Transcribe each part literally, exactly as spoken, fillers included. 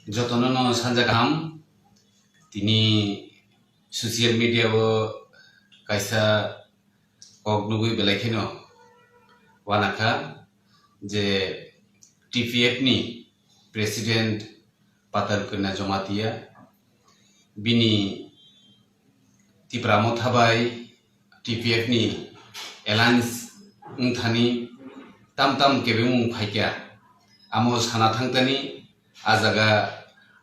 Jotono no sanja kaham. Tini social media o kaisa kok nugwi belai kheno wanakha je T P F ni President Patal Kanya Jamatia bini Tipra Motha bai T P F ni alliance wngthani tam tam kebengmung phaikha. Amo sana thangtani a jaga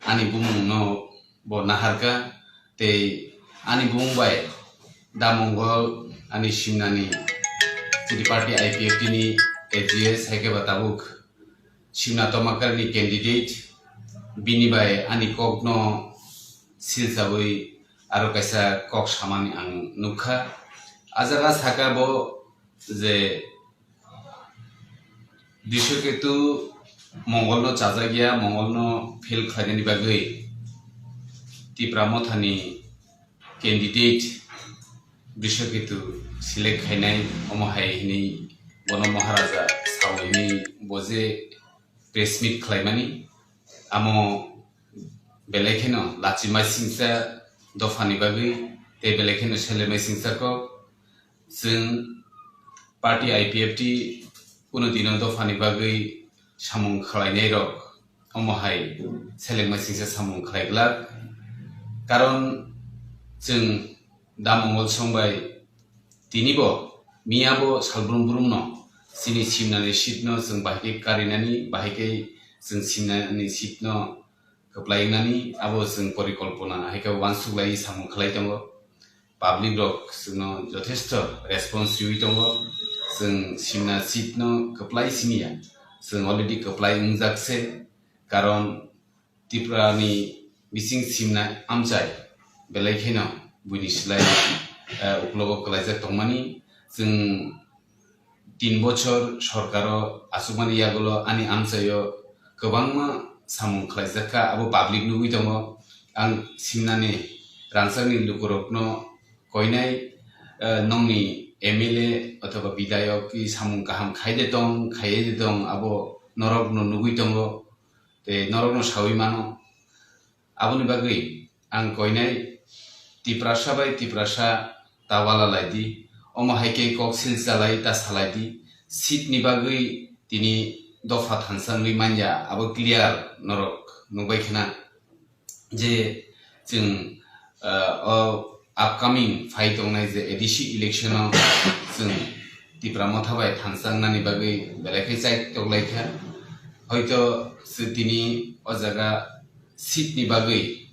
ani bumungno bo naharkha, tei ani bumung bai da Mongol ani simnani chini party I P F T ni A G S hai khe ba tabuk Simna Tomakar ni candidate, bini bai ani kok no silsawi aro kaisa kok samani ang nukha. A jaga saka bo je Drishoketu Mongol no chajakya, Mongol no fail khlainani bagwi Tipra Mothani candidate Drishoketu select khainai, omo hai hinwi bono Maharaja sao hinwi bo je press meet khlaimani, amo belai kheno lachimaisingsa dophani bagwi tei belai kheno selemaisingsa kok. Chwng party I P F T kunu dino dophani bagwi samung khlainairok omo hai selengmaisingsa samung khlai glak. Karon chwng da Mongol song bai tini bo miya bo salbrum brumno chini simnani seat no chwng bahai khe karinani, bahai khe chwng simnani seat no kwplai wngnani abo chwng porikolpona hai khe uansuk lai samung khlai tongo. Public rok chwngno jothesto response riwi tongo. Chwng simna seat no kwplai simiya, chwng already kwplai wngjak se, karon Tripura ni bising simna amchai belai kheno buini slai, eh, uklogo kwlaijak tongmani. Chwng tin bochor sorkaro achukmani yagulo ani amchaio kwbangma samung khlaijak kha, abo public nugwi tongo. Ang simnani rangchakni lukurokno koinai, eh, nongni M L A othoba bidayok ki samung kaham khai de tong, khaiye de tong, abo norokno nugwi tongo, tei norokno sawi mano. Aboni bagwi ang koinai Tiprasa bai Tiprasa ta wala lai di, omo hai khe kok silsa lai ta salai di, seat ni bagwi tini dopha thansa wngwi manya, abo clear norok nukbai khna je chwng, ah, o upcoming phai tongnai je A D C election o chwng Tipra Motha bai thansa wngnani bagwi belai khe chai toklai kha. Hoito chwng tini o jaga seat ni bagwi,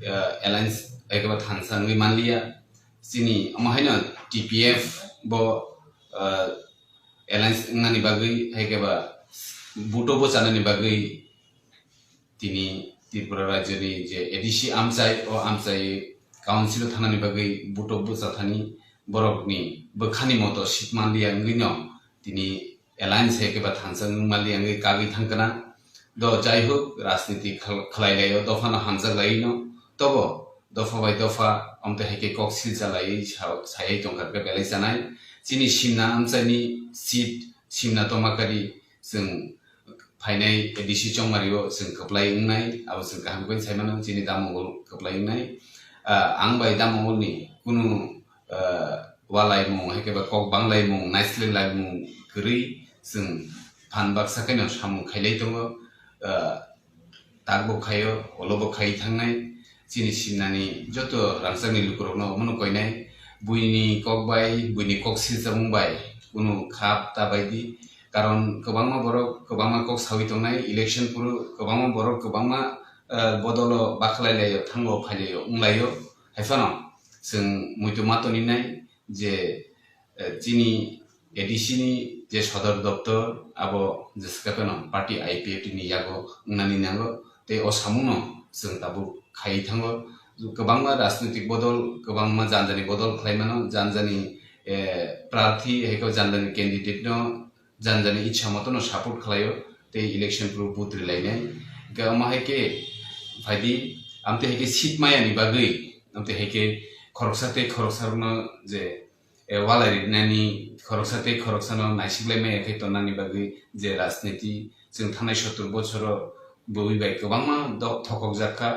ah, alliance ekaba thansa wngwi manliya. Chini omo haino T P F bo, ah, alliance wngnani bagwi hai khe ba buto bo chanani bagwi tini Tripura rajyoni je A D C amchai, o amchai council o thanani bagwi buto bo chathani borokni bwkhani moto seat manliya wngwi no tini alliance hai khe ba thansa wngmali wngwi kagwi thangkana. Do jai hok, rajniti khal-, khlai laio, dophano hamjak laino, tobo dopha bai dopha, amtwi hai khe kok silsa laiwi sa-, sayai tongkha khe belai chanai. Chini simna amchaini seat, simna tomakari, chwng phainai A D C chongmario chwng kwplai wngnai, abo chwng kaham khe sai mano, chini da Mongol kwplai wngnai. Ah, ang bai da Mongolni kunu, ah, walaimung, hai khe ba kok banglaimung, naislenglaimung kwrwi chwng phan baksa kheno samung khailai tongo. Ah, tak bo khaio, olo bo khai thangnai. Chini simnani joto rangchakni lukurokno omono koinai, buini kok bai, buini kok silchamung bai kunu khap ta bai di. Karon kwbangma borok kwbangma kok sawi tongnai, election phuru kwbangma borok kwbangma, eh, bodolo bakhlai laio, thango phailaio, wnglaio. Haiphano chwng muitu ma toninai je, eh, chini A D C ni je sodor doptor, abo jesa phano party I P F T ni yago wngnani nango, tei o samungno chwng tabuk khai thango. Kwbangma rajnitik bodol, kwbangma janjani bodol khlai mano, janjani, eh, prarthi, hai khe janjani candidate no janjani ichha motono support khlaio, tei election phuru vote rilainai. Hwnkhe omo hai khe phaidi, amtwi hai khe seat mayani bagwi, amtwi hai khe khoroksa tei khoroksarokno je, eh, walai rinani, khoroksa tei khoroksano naisiklai maya khe tonnani bagwi je rajniti chwng thangnai sottor bochoro bui bai kwbangma dok thokokjak kha.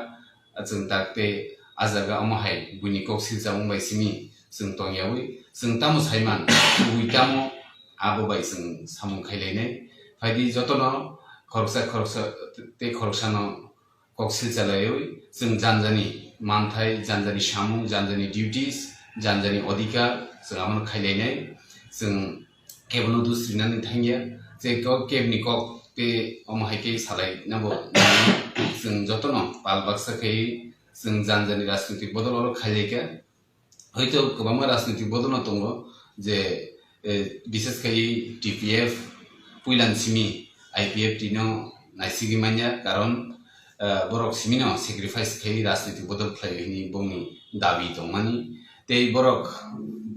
Chwng tak tei a jaga omo hai buini kok silchamung bai simi chwng tongyawi chwng tamo saiman, bui tamo abo bai chwng samung khailainai. Phaidi jotono khoroksa khoroksa tei khoroksano kok silchalaiwi chwng janjani manthai, janjani samung, janjani duties, janjani odhikar chwng abono khailainai. Chwng kebono dusrinani thangya, je kok kebni kok tei omo hai khe salaina bo nangya. Chwng jotono pal baksa khe chwng janjani rajnitik bodol oro khailaikha. Hoito kwbangma rajnitik bodolno tongo je, eh, bises khai T P F puilan simi I P F T no naisigwi manya, karon, eh, borok simino sacrifice khai rajnitik bodol khlai hini bongni dabi tongmani. Tei borok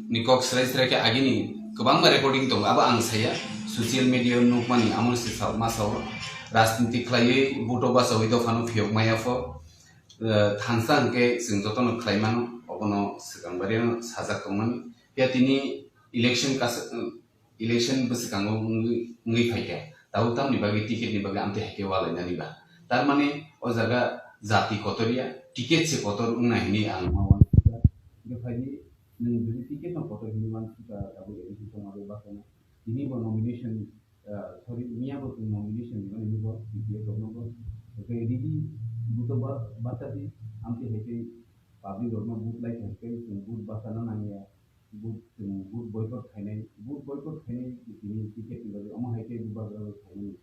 ni kok srai srai khe agini kwbangma recording tongo, abo ang saya social media nukmani, amo se sa-, ma sao rajniti khlaiwi buto bachawi dophano phiyok maya pho. Eh, thansa hwnkhe chwng jotono khlai mano, obono swkang barino sajak tongmani. Phiya tini election kas-, election bwswkango wngwi, wngwi phaikha, tabuk tamni bagwi ticket ni bagwi amtwi hai khe walainani ba? Tar mani o jaga jati kotor ya, ticket se kotor wngna hini ang ma uansukha. Hwnkhe phaidi nwng jodi ticket no kotor hini uansukha, tabuk election tongma bagwi bakhaina. Tini bo nomination, ah, sorry, miya bo chwng nomination rimani hinwi bo B P F rok no bo. Hwnkhe ridi buto ba-, bachadi amtwi hai khe public rok no vote lai thai khe chwng vote bachana nangya. Vote, chwng vote boycott khainai, vote boycott khainai tini ticket ni bagwi omo hai khe bubagra rok khainani.